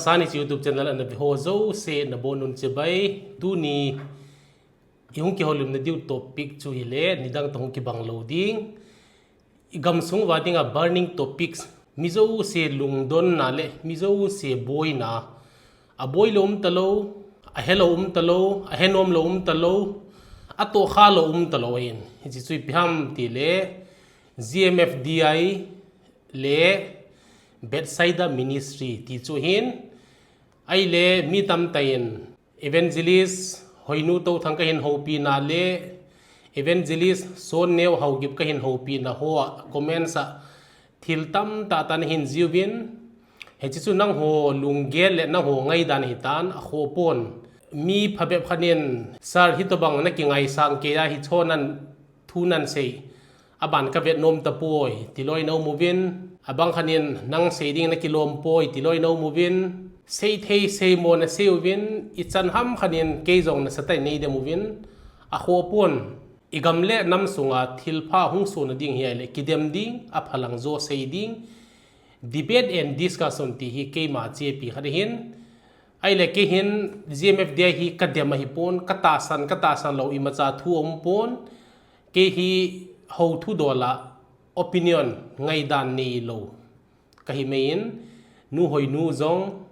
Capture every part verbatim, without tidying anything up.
Sani YouTube channel ana ve ho jouse nabonun chibai. Tuni i hung kihoulimna diu topic chu hile, nidang toh hung kibang lou ding. I gamsung uva dinga burning topics, mi jouse lungdonna le mi jouse boina. Aboi lou um talou, ahe lou um talou, ahe nom lou um talou, atohkha lou um talou ahin. Hiche chu ipi ham tile, G M F D I le Bethsaida Ministry ti chu ahin. Ahile mi tamtah in Evangelist Hoinu Touthang kahin houpina le Evangelist Sonneo Haokip kahin houpina hoa comments a thil tamtah tah nahin jiuvin. Hiche chu nangho lunggel le nangho ngaidan ahitan, akhoh pon. Mi phabep khat in, Sir, hitobang nakingaisang kei a, hiche nan thu nan sei, aban kavet nom tapoi, ti loi na um uvin. Abang khat in, nang sei ding nakilom poi, ti loi na um uvin. Seithei seimo nasei uvin, ichan ham khat in kei jong nasatah in neidem uvin. Akhoh pon, i gam le nam sunga thilpha hung sohna ding hi ahile kidem ding, aphalang jo sei ding, debate and discussion ti hi keima chepi khat ahin. Ahile kei hin G M F D I hi kadem ahipon, katahsan, katahsan lou imacha thu aumpon. Kei hi hou thudol a opinion, ngaidan neilou kahi mai in, Nu Hoinu jong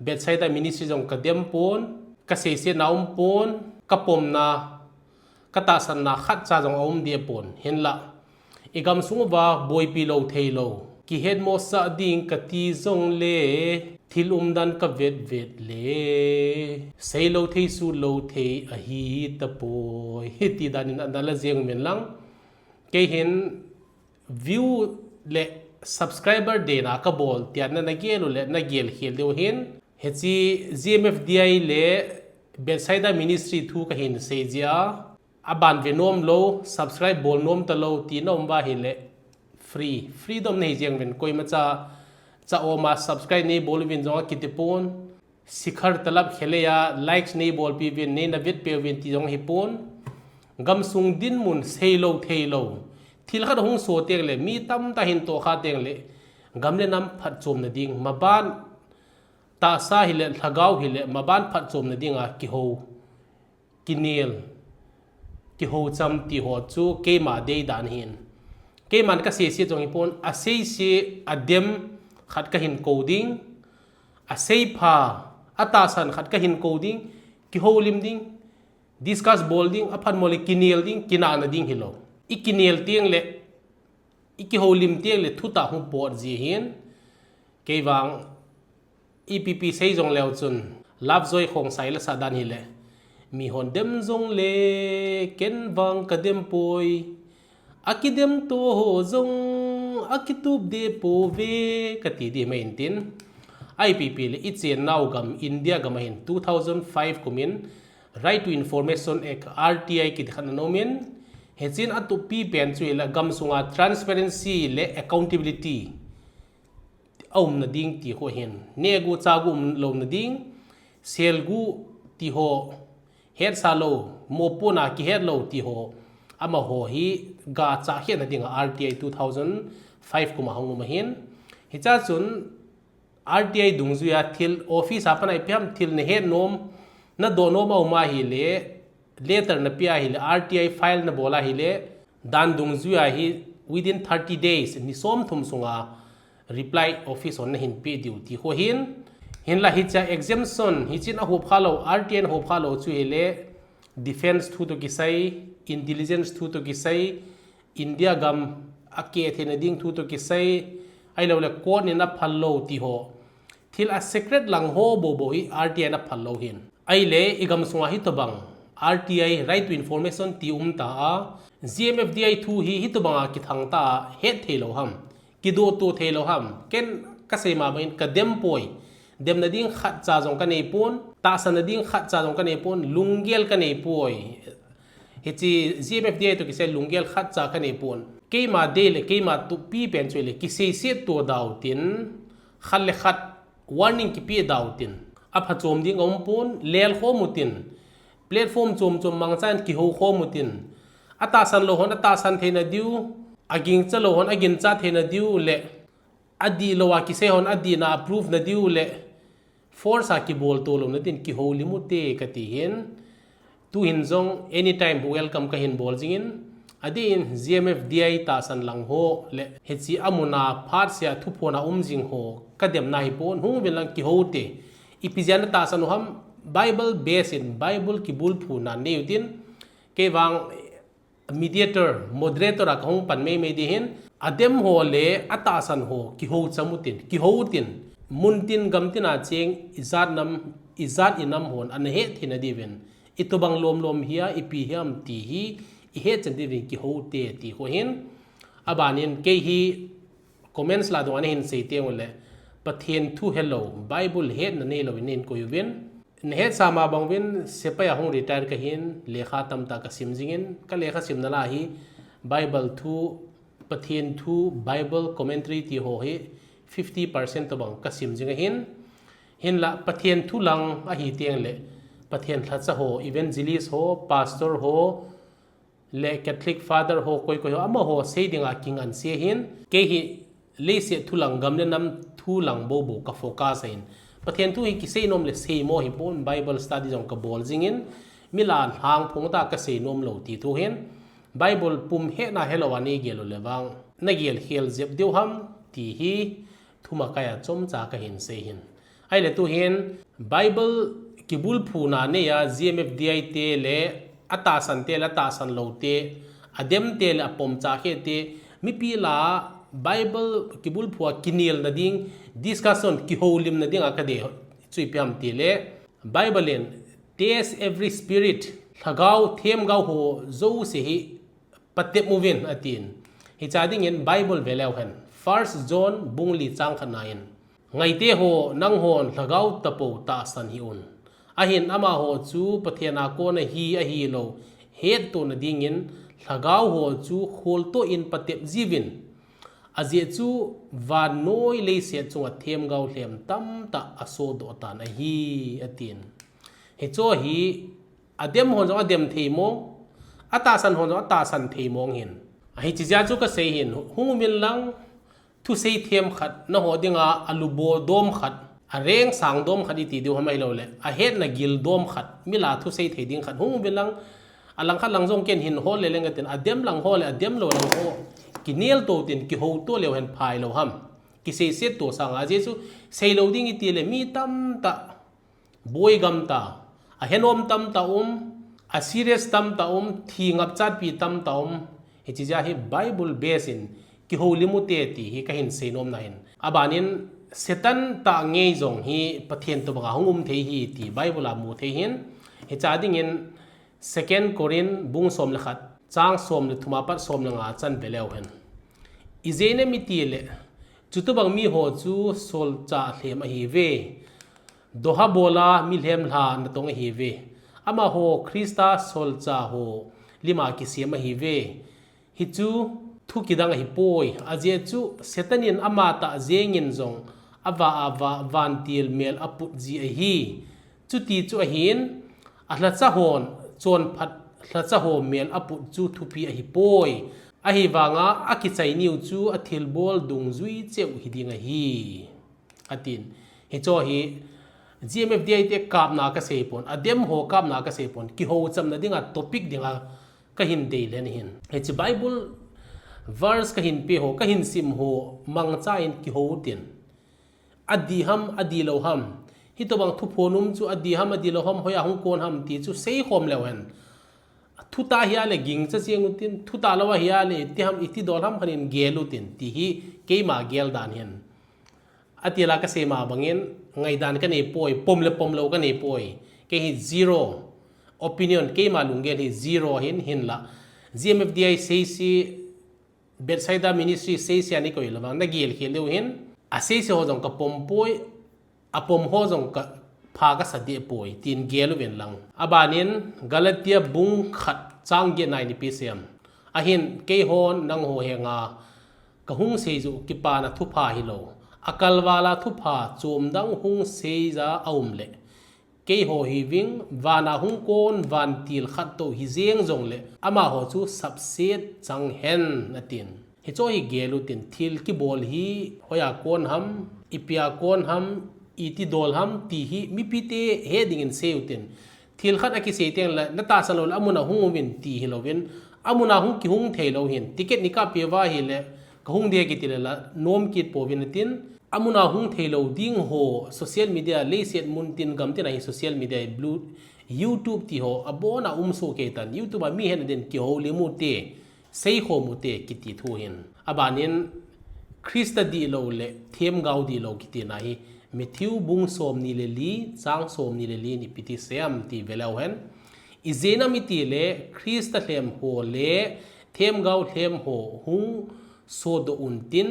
Bethsaida Ministry jong kadem pon, kaseisetna aumpon, kapomna, katahsanna khatcha jong aum deh pon. Hinla, i gamsung uva boipi lou theilou, kihetmosah ding kati jongle, thil umdan kavetvet le, seilou thei sutlou thei ahitapoi, hiti dan in ana la jeng uvin lang. Kei hin view le subscriber deina kabol tia nagel u le nagel khel diu ahin. Hiche G M F D I le Bethsaida Ministry thu kahin sei jeh a, aban ve nom lou, subscribe bol nom talou ti na um uva ahile, free, freedom nahi jeng uvin, koimacha cha-om a subscribe neibol uvin jong akiti pon. Sikhar talab khelei a likes neibolpi uvin, neina vetpeh uvin ti jong ahipon. Gamsung dinmun seilou theilou, thil khat ahung soh tengle, mi tamtah hin tohkha tengle, gam le nam phatchomna ding, maban tahsa hile, lhagao hile, maban phatchomna dinga kihou, kinel, kihoucham ti ho chu keima deidan ahin. Keiman kaseiset jong hipon, aseise adem khat kahin kou ding, aseipha, atahsan khat kahin kou ding, kihoulim ding, discuss bol ding, aphatmo le kinel ding, kinahna ding hilou. I kinel tengle, i kihoulim tengle thutah hung pot ji ahin. Kei vang ipipi sei jongleu chun, Lovejoy Khongsai lasah dan hile, mihon dem jongle ken vang kadem poi, akidem to ho jong akitup deh pouve, kati ding mai intin. Ipipi le ichennau gam India gam ahin two thousand five kum in Right to Information Act, R T I, kiti khat ana um in, hichen atupi pen chu hile gamsunga transparency le accountability aumna ding ti khu ahin. Nehgu chagu umlouna ding, selgu ti ho, hetsah lou, mopohna kihet lou ti ho, amaho hi gachah khetna dinga R T I two thousand five kum a hung um ahin. Hichea chun R T I dungjuia thil office a pat a ipi ham thil nahet nom, nadoh nom aum ahile, letter napeh ahile, R T I file nabol ahile, dan dungjuia hi within thirty days, ni somthum sunga reply office hon nahin peh diu ti khu ahin. Hinla hichea exemption, hichen ahop khalou, R T I in ahop khalou chu hile, defense thu toh kisai, intelligence thu toh kisai, India gam akeh theina ding thu toh kisai, ahiloule court in aphal lou ti ho, thil a secret lang ho bou bou hi R T I in aphal lou ahin. Ahile i gamsunga hitobang R T I, Right to Information ti umta a, G M F D I thu hi hitobanga kithangta a hetthei lou ham, kidohto theilou ham? Ken kasei ma bangin kadem poi. Demna ding khatcha jong kanei pon, tahsanna ding khatcha jong kanei pon, lunggel kanei poi. Hiche G M F D I toh kisai lunggel khatcha kanei pon. Keima dei le keima tupi pen chu hile kiseiset to dautin, khat le khat warning kipeh dautin, aphachom ding aum pon, lelkhom utin, platform chom chom mangchan kihoukhom utin, atahsan lou hon atahsan theina diu, agingcha lou hon aginchat theina diu le, adihlou a kisei hon adihna a proof na diu le, Force a kibol to lou na tin kihoulim u te kati hin. Tu hin jong anytime welcome kahin bol jingin, adeh in G M F D I tahsan lang ho le hiche amun a phat sea thuphon a um jing ho kademna hipon, hung uvin lang kihou te. Ipi jeh a natahsan u ham, Bible base in, Bible kibulphuna nei utin, kei vang mediator, moderator a kahung pan meimei ding hin, adem ho le atahsan ho kihou cham utin, kihou utin, mun tin gam tin a cheng ijat nam, ijat inam hon ana het theina diuvin, itobang lomlom hia, ipi hiam ti hi ihet chan diuvin kihou te ti ho hin. Abanin kei hi comments la dunga nahin sei teng ule, Pathen thu helou, Bible hetna neilou in neihin koi uvin. Nahetsa ma bang uvin, sepai a hung retire kahin, lekha tamtah kasim jingin, kalekha simna la hi Bible thu, Pathen thu, Bible commentary ti ho hi fifty percent tobang kasim jing ahin. Hinla Pathen thu lang ahi teng le, Pathen lhacha ho, evangelist ho, pastor ho, le Catholic Father ho, koi koi ho, amaho sei dinga kingan se hin, kei hi leiset thu lang, gam le nam thu lang bou bou ka focus ahin. Pathen thu hi kisei nom le sei mo hipon, Bible study jong kabol jingin, mi la lhang phong ta kasei nom lou ti thu hin, Bible pum hetna helou a neigel u le vang, nagel khel jep diu ham ti hi, thumakai a chomcha kahin sei hin. Ahile tu hin Bible kibulphuna nei a G M F D I te le atahsan te le atahsan lou te, adem te le apomcha khe te, mipi la Bible kibulphu a kinelna ding, discussion, kihoulimna ding a kadei chu ipi ham ti le, Bible in, "Test every spirit," lhagao, themgao ho jouse hi patep uvin atin. Hiche dingin Bible ve leu hen. First John bung li chang khat na in, "Ngaite ho, nanghon lhagao tapou tahsan hih un. Ahin amaho chu Pathen a kona hi ahilou hettohna dingin lhagao ho chu kholtoh in patep jiuvin. Ajeh chu vannoi leiset chunga themgao lhem tamtah asodoh tan ahi," atin. Hiche hi adem hon jong adem thei mong, atahsan hon jong atahsan thei mong hin. Ahi, hiche jeh a chu kasei hin, hung uvin lang, thusei them khat, naho dinga alubo dom khat, areng sang dom khat iti diu ham ahilou le, ahetna gil dom khat, mi la thusei thei ding khat, hung uvin lang, alang khat lang jong ken hin hol le leng atin, adem lang ho le, adem lou lang ho, kinel to tin, kihou to leu hen phai lou ham. Kiseiset to sanga, ajeh chu seilou ding iti le, mi tamtah boi gam ta, ahenom tamtah um, aserious tamtah um, thi ngapchatpi tamtah um. Hiche jeh a hi Bible base in kihoulim u te ti hi kahin sei nom na hin. Abanin Satan tah ngei jong hi Pathen tobanga hung um thei hi ti Bible a mu thei hin. Hiche dingin Second Corinth bung som le khat, chang som le thum apat som le nga chan ve leu hen. Ijeh inem iti le, chutobang mi ho chu solchah lhem ahiuve. Doha bola mi lhem lha natong ahiuve. Amaho Christa solchah ho lima kisem ahiuve. Hichu thu kidang ahipoi. Ajeh chu Satan in amatah jengin jong avah avah vantil mel aput ji ahi. Chuti chu ahin, alhacha hon, chonphat lhacha ho mel aput chu thupi ahipoi. Ahivanga akichai niu chu athilbol dungjui cheh u hiding ahi. Atin. Hiche hi G M F D I te kapna kasei pon, adem ho kapna kasei pon, kihou chamna dinga topic dinga kahin dei lheh ahin. Hiche Bible verse kahin pe ho, kahin sim ho, mangcha in kihou tin. Adih ham, adih lou ham. Hitobang thuphon um chu adih ham, adih lou ham, hoiya hung kon ham ti chu seikhom leu hen. Thutah ahile gingcha jeng utin, thutah lou ahile iti ham, iti dol ham khat in gel utin, ti hi keima gel dan hin. Atil a kasei ma bangin, ngaidan kanei poi, pom le pom lou kanei poi. Kei hi zero. Opinion, keima lunggel hi zero hin, hinla. G M F D I seise, Bethsaida Ministry seise a neikoi lou vang, nagel khel diu hin, aseise ho jong kapom poi, apom ho jong kapha kasa deh poi, tin gel uvin lang. Abanin, Galatia bung khat chang get na in ipi asei em. Ahin, keihon nangho henga kahung seiju kipana thupha hilou, akalvala thupha chomdang hung seija aum le, keiho hiuving, vana hung kon vantil khat toh hijeng jongle, amaho chu sapset chang hen, atin. Hiche hi gel utin, thil kibol hi hoiya kon ham, ipia kon ham, iti dol ham ti hi mipite he dingin sei utin. Thil khat akisei teng le, na tahsan lou le, amun a hung uvin ti hilouvin, amun a hung kihung thei lou hin, ticket nei kap peh uva ahile, ka hung ding kiti le la, nom kit pouvin atin, amun a hung thei lou ding ho, social media, leiset mun tin gam tin a hi social media, blue, YouTube ti ho, abon a um soh kei tan, YouTube a mi hetna din kihoulim u te, seikhom u te kiti thu hin. Abanin Christa dihlou le themgao dihlou kitina hi Matthew bung somni le li, chang somni le li in ipi ti asei em ti ve leu hen. Ijeh inem itile Christa lhem ho le themgao lhem ho hung sodoh untin,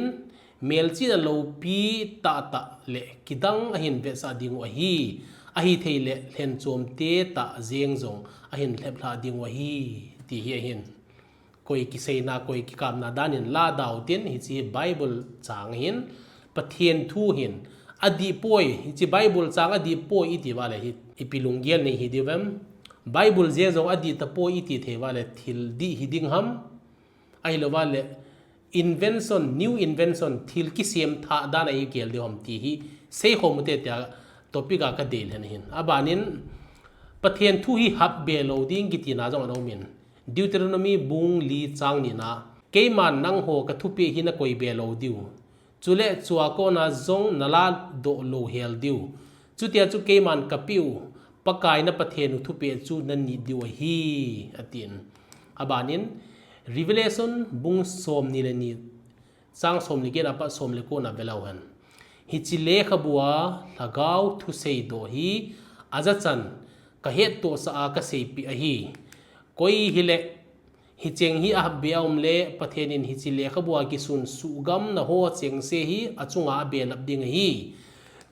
melchihna loupi tahtah le kidang ahin vetsah ding u ahi. Ahithei le lhenchomte tah jeng jong ahin lheplhah ding u ahi, ti hi ahin. Koi kiseina, koi kikapna danin la dau tin, hiche hi Bible chang ahin, Pathen thu ahin, adih poi, hiche Bible chang adih poi iti uva le hi, ipi lunggel nei hi diu vem? Bible jeng jong adih tapoi iti thei uva le thil dih hi ding ham? Ahilou uva le invention, new invention, thil kisem thah dan a igel diu ham ti hi seikhom u te tia topic a ka dei lhen ahin. Abanin Pathen thu hi hap be lou ding kitina jong ana um in. Deuteronomy bung li chang ni na, keiman nangho ka thupeh hi na koi be lou diu. Chule chua kona jong na ladoh lou hel diu. Chutia chu keiman ka peh u, Pakai na Pathen u thupeh chu na nit diu ahi, atin. Abanin, Revelation bung somni le ni, chang som le get apat som le ko na ve leu hen. Hiche lekhabu a lhagao thusei doh hi ajachan ka hettohsah a ka seipeh ahi. Koi hile, hicheng hi ahap be a um le, Pathen in hiche lekhabu a kisun suhgamna ho chengse hi achunga abelap ding ahi.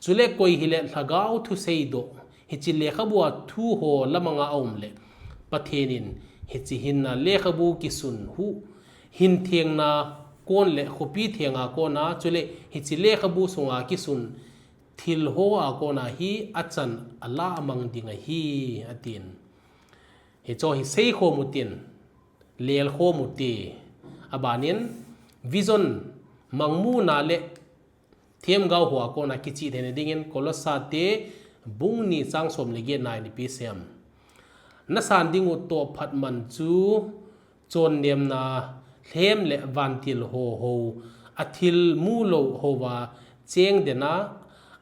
Chule koi hile lhagao thusei doh, hiche lekhabu a thu ho lamanga aum le, Pathen in hiche hinna lekhabu kisun hu, hin thengna kon le khopi thenga kona, chule hiche lekhabu sunga kisun thil ho a kona hi achan alamang ding ahi, atin. Hicho hi seikhom u tin, lelkhom u te. Abanin, vision, mangmuna le themgao ho a kona kichih theina dingin Kolosa te bung ni chang som le get na in ipi asei em. Na san ding u toh phat man chu chonnemna lhem le vantil ho ho, athil mu lou houva cheng dena,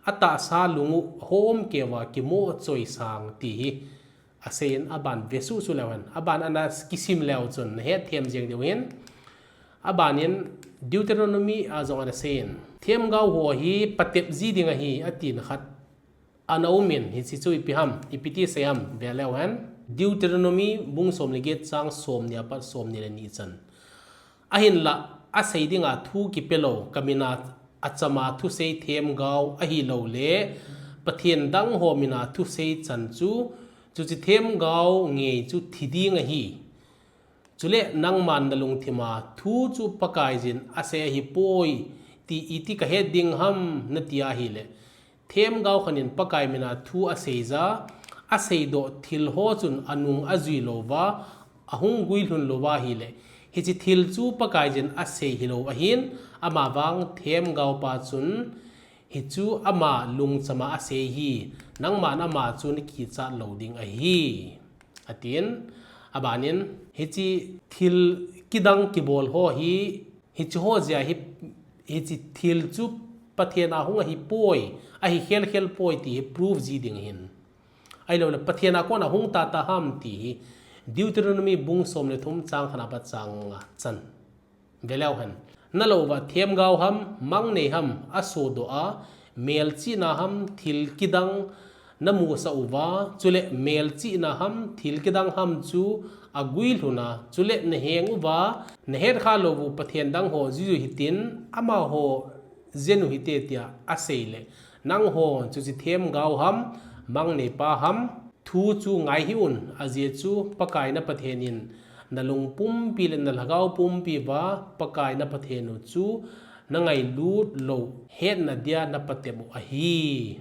atahsa lung u hom keuva kimoh choisang ti hi asei in, aban vesuh suh leu hen. Aban ana kisim leu chun na hetthem jeng diu hin. Abanin Deuteronomy a jong ana sei in, themgao ho hi patep ji ding ahi, atin khat ana um in, hiche chu ipi ham, ipi ti asei ham, ve leu hen. Deuteronomy bung som le get chang somni apat somni le ni chan. Ahinla, asei dinga thu kipe lou, ka mina achama thusei themgao ahilou le, Pathen dang ho mina thusei chan chu, chuche themgao ngei chu thi ding ahi. Chule nangman na lungthima thu chu Pakaiyin asei ahipoi ti iti ka het ding ham na ti ahile, themgao khat in Pakai mina thu asei ja, asei doh thil ho chun anung ajui louva, ahung guilhun louva ahile, hiche thil chu Pakaiyin asei hilou ahin, amavang themgao pa chun, hichu ama lungchama asei hi, nangman ama chu na kichat lou ding ahi, atin. Abanin, hiche thil kidang kibol ho hi, hiche ho jeh a hi, hiche thil chu Pathen a hung ahipoi, ahi khelkhel poi ti hi proof ji ding ahin. Ahilou le Pathen a kona hung tahtah ham ti hi Deuteronomy bung som le thum chang khat apat chang nga chan. Ve leu hen. Na lou uva themgao ham, mangnei ham asodoh a, melchihna ham, thil kidang na musah uva, chule melchihna ham, thil kidang ham chu aguilhun a, chule na heng uva, na hetkha lou u Pathen dang ho juiju hitin, amaho jen u hite tia asei le, nanghon chuche themgao ham, mangnei pa ham, thu chu ngai hih un, ajeh chu Pakai na Pathen in na lung pumpi le na lhagao pumpi uva Pakai na Pathen u chu na ngailut lou hetna dia na patep u ahi.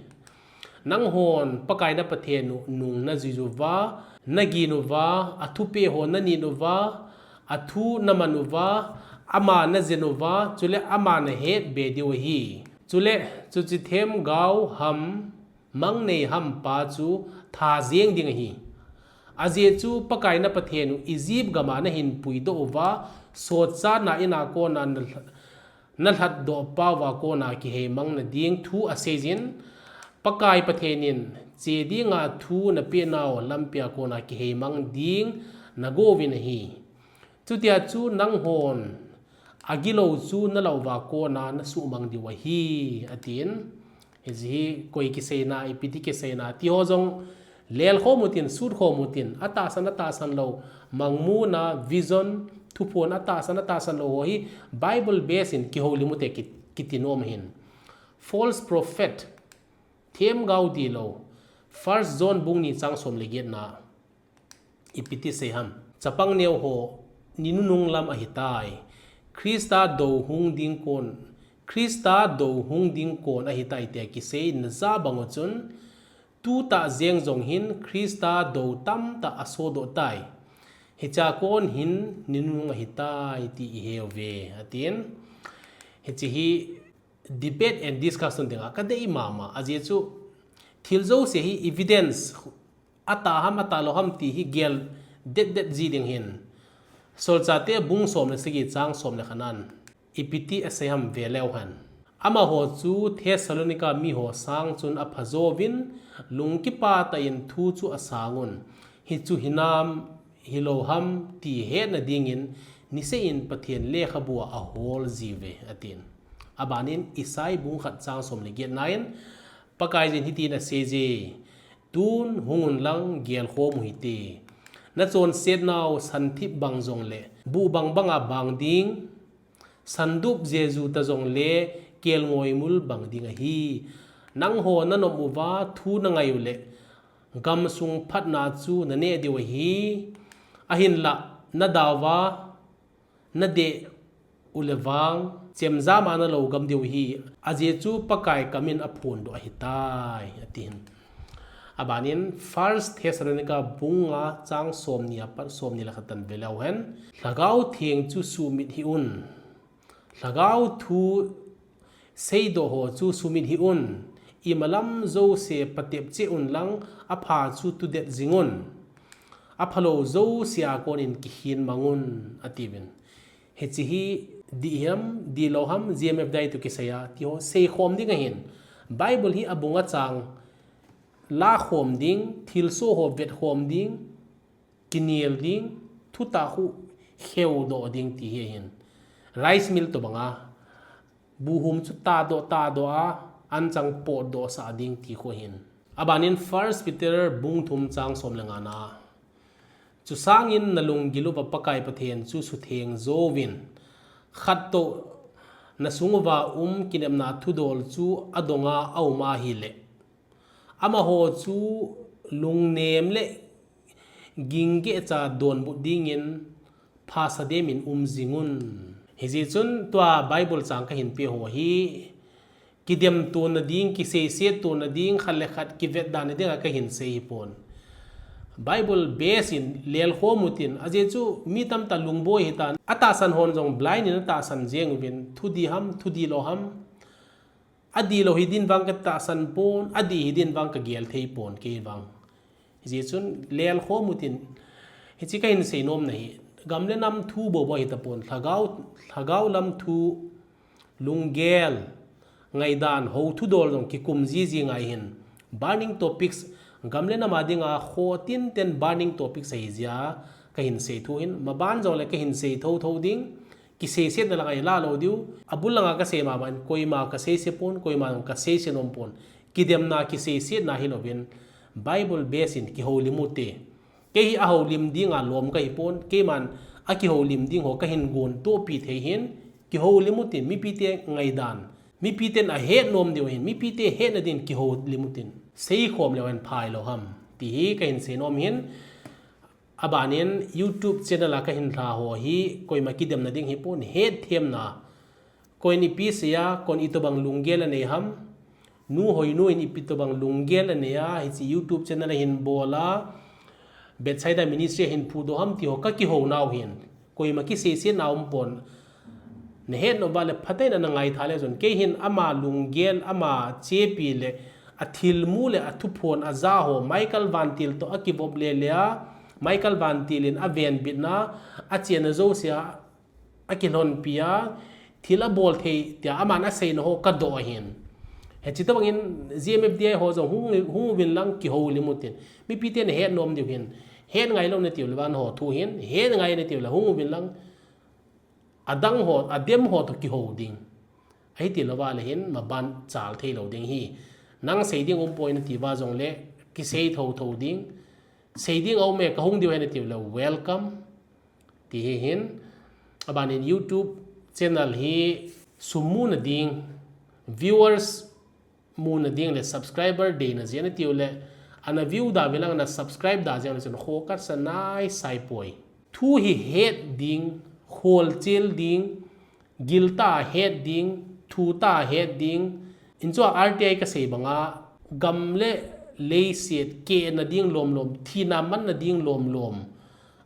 Nanghon Pakai na Pathen u nung na juiju uva, na gin uva, athupeh ho na nit uva, athu na man uva, ama na jen uva, chule ama na het be diu ahi. Chule, chuche themgao ham, mang nei ham pa chu tha jeng ding ahi. Ajeh chu Pakai na Pathen u Egypt gam a nahin puidoh uva, sotchatna in a kona na, na lhatdoh pa uva kona kiheimang na ding thu asei jin, Pakai Pathen in che dinga thu napeh nau lampi a kona kiheimang ding nago uvin ahi. Chutia chu nanghon agilou chu nalah uva kona nasuhmang diu ahi, atin. Hiche hi koi kiseina, ipi ti kiseina, ti ho jong lelkhom utin, sutkhom utin, atahsan, atahsan lou, mangmuna, vision, thuphon atahsan, atahsan lou ho hi Bible base in kihoulim ute ki, kiti nom ahin. False prophet, themgao dihlou, First John bung ni chang som le get na, ipi ti sei ham. Chapang neo ho, ni nunung lam ahitai. Christa dou hung ding kon, Christa dou hung ding kon ahitai tia kisei naja bang u chun, tutah jeng jong hin Christa dou tamtah asodoh tai. Hichea kon hin ni nunung ahitai ti ihe uve, atin. Hiche hi debate and discussion dinga kadei mama. Ajeh chu thil jouse hi evidence atah ham, atah lou ham ti hi gel det det ji ding ahin. Solchahte bung som le sagi chang som le khat nan, ipi ti asei ham ve leu hen. Amaho chu Thessalonica miho sang chun aphajo uvin, lungkipa tah in thu chu asang un. Hichu hinam, hilou ham ti hetna dingin, niseh in Pathen lekhabu a ahol jiuve, atin. Abanin Isai bung khat chang som le get na in, Pakaiyin hitin asei je, tun hung un lang gelkhom u hite. Nachonset nau santhip bang jongle, buh bang banga bang ding, sandup jeju ta jongle, kelngoi mul bang ding ahi. Nangho nanom uva thu nangai uleh, gamsung phatna chu naneh diu ahi. Ahinlah, nadauva, nadeh uleh vang, chemjam a nalou gam diu ahi, ajeh chu Pakai kam in aphondoh ahitai, ati hin. Abanin First Thessalonica bung nga chang somni apat somni le khat tan ve leu hen. Lhagao Theng chu sumit hih un. Lhagao thu seidoh ho chu sumit hih un. Imalam jouse patep cheh un lang apha chu tudet jing un. Aphalou jouse a konin kikhin mang un, atiuvin. Hiche hi dih ham, dihlou ham, G M F dai toh kisei a, ti ho seikhom ding ahin. Bible hi abung achang, lakhom ding, thilsoh ho vetkhom ding, kinel ding, thutah khu kheudoh ding ti hi ahin. Rice mill tobanga, buhum chu tadoh, tadoh a, anchang potdoh sah ding ti khu ahin. Abanin First Peter bung thum chang som le nga na, chusangin nalunggil uva Pakai Pathen chu sutheng jouvin, khattoh nasung uva um kinepna thudol chu adonga aum ahileh, amaho chu lungnem le ginggecha donbut dingin phasah demin um jing un. Hijeh chun tua Bible chang kahin peh ho hi, kidemtona ding, kiseisetona ding, khat le khat kivetdana dinga kahin sei hipon. Bible base in lelkhom utin, ajeh chu mi tamtah lungboi hitan, atahsan hon jong blind in atahsan jeng uvin, thudih ham, thudihlou ham, adihlou hiding vang katahsan pon, adih hiding vang kagel thei pon, kei vang. Hijeh chun lelkhom utin, hiche kahin seinomna hi, gam le nam thu bou bou hitapon, lhagao, lhagao lam thu, lunggel, ngaidan, hou thudol jong kikum jiji ngai hin, burning topics, gam le nam a dinga khoh tinten burning topics ahijeh a kahin sei thu hin, maban jongle kahin sei thotho ding, kiseisetna langa ilah lou diu, abul langa kasei maban, koima kaseise pon, koima jong kaseise nom pon, kidemna kiseisetna hilouvin, Bible base in kihoulim ute. Kei hi ahoulim dinga lom kahipon, keiman akihoulim ding ho kahin gontohpi thei hin, kihoulim utin, mipite ngaidan, mipiten ahet nom diu hin, mipite hetna din kihoulim utin, seikhom leu hen phailou ham, ti hi kahin seinom hin. Abanin YouTube channel a kahin lha ho hi koima kidemna ding hipon, hetthemna, koin ipi asei a, koin itobang lunggel anei ham, nu Hoinu in ipi tobang lunggel anei a, hiche YouTube channel ahin bol a, Bethsaida Ministry ahin phudoh ham ti ho kakihou nau hin, koima kiseisetna umpon, Na het nom uva le phatecha na ngaitha le chun, kei hin ama lunggel, ama chepi le, a thilmu le a thuphon a ja ho, Michael Vantil to a kivop le le a, Michael Vantil in a venbitna, a chena jousea, a kilhonpi a, thil a bol thei tia aman a seina ho ka doh ahin. Hiche tobang in G M F D I ho jong hung, hung uvin lang kihoulim utin. Mipi te na het nom diu hin. Het ngai lou na tiu le vang ho thu hin. Het ngai na tiu le hung uvin lang. Adang ho, adem ho to kihou ding. Ahi ti lou va le hin, maban chal thei lou ding hi. Nang sei ding um poi na ti va jong le, kisei thotho ding. Sei ding a um e ka hung diu ahi na tiu le, welcome. Ti hi hin, aban in YouTube channel hi sum muna ding, viewers muna ding le subscriber deina jeh a na tiu le, ana view da ve lang ana subscribe da jeh le chun kho ka sa nai sai poi. Thu hi het ding, kholchil ding, gilta het ding, thuta het ding, in chu R T I ka sei banga, gam le leiset kehna ding lom lom, thina manna ding lom lom.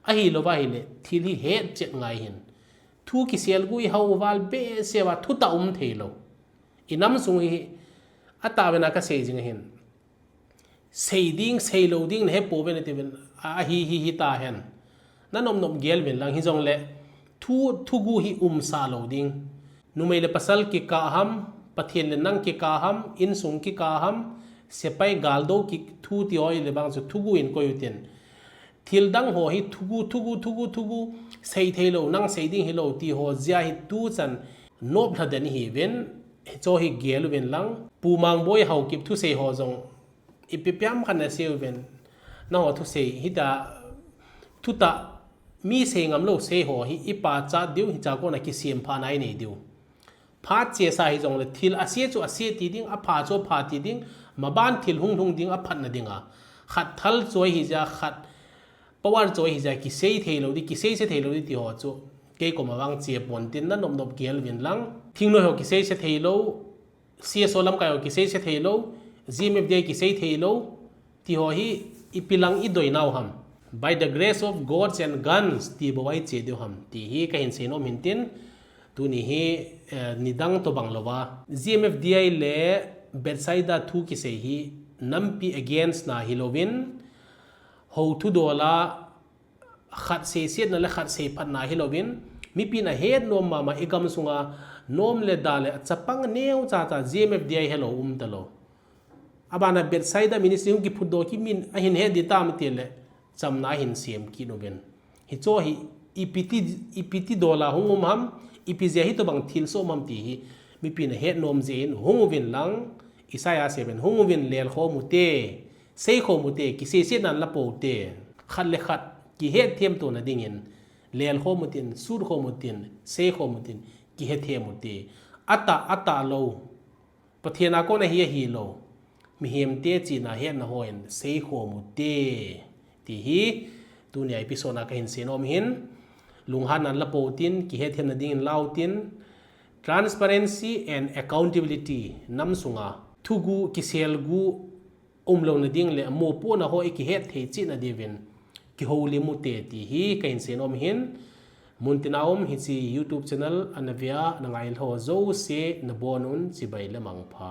Ahi lou va hi le, thil hi het chet ngai hin. Thu kisel gu i hau val behseh va thuta um thei lou. I nam sung hi, a ta ve na ka sei jing hin. Sei ding, sei lou ding, na he po ve na ti ven, a, a hi, hi, hi ta hen. Na nom nom gel ven lang hi jong le, thu, thugu hi um sa lou ding. Numei le pasal kikah ham, Pathen le nang kikah ham, insung kikah ham, sepai galdo ki thu ti hoi le vang chu thugu in koi utin. Thil dang ho hi thugu, thugu, thugu, thugu, sei thei lou, nang sei ding hi lou ti ho jia hi tu chan nop lha den hi ven, hi cho hi gel ven lang. Pu Mangboi Haokip thusei ho jong, ipi piam khan na sei ven. Na ho thusei, hi ta, thu ta, mi sei ngam lou sei ho hi, i pa cha diu hi cha ko na kisem pha nai nei diu. Phat che sa hi jong le thil a se chu a se ti ding, a pha chu a pha ti ding, maban thil hung lhung ding a phatna ding a. Khat thal choi hi ja khat, power choi hi ja kisei thei lou di, kisei se thei lou di ti ho chu. Kei ko ma vang che pon tin na nop nop gel vin lang. Thingnoi ho kisei se thei lou, C S O lamkai ho kisei se thei lou, G M F D I kisei thei lou, ti ho hi ipi lang i doi nau ham. By the grace of gods and guns, ti bou a i che diu ham. Ti hi ka hin sei nom hin tin, tuni hi, eh, nidang to bang lou va. G M F D I le Bethsaida thu kisei hi nampi against na hi louvin, ho thu dol a khat sei sietna le khat sei phatna hi louvin, mipi na het nom mama i gam sunga nom le da le chapang neo cha cha G M F D I helou um ta lou. Abana Bethsaida Ministry hung kiphut doh kit min a hin het di tam ti le, chamna a hin sem kit uvin. Hi cho hi, ipi ti, ipi ti dol a hung um ham, ipi jeh a hi tobang thil soh um ham ti hi, mipi na het nom jeh in hung uvin lang, Isaiah seven, hung uvin lel khom u te, sei khom u te, kisei sietna la po u te, khat le khat, kihet them tona dingin, lel khom u tin, sut khom u tin, sei khom u tin, kihe them u te, a tah, a tah lou, Pathen a kon a hi ahi lou, mihem te chihna hetna hon sei khom u te, ti hi, tuni a episode a ka hin sei nom hin, lunghanna la po u tin, kihe themna dingin la u tin, transparency and accountability nam sunga, thugu, kisel gu, um louna ding le, mopohna ho i kihet thei chihna diuvin, kihoulim u te ti hi ka hin sei nom hin, muntina um hiche YouTube channel ana ve a, na ngai ho jouse na bon un chibai le mangpha.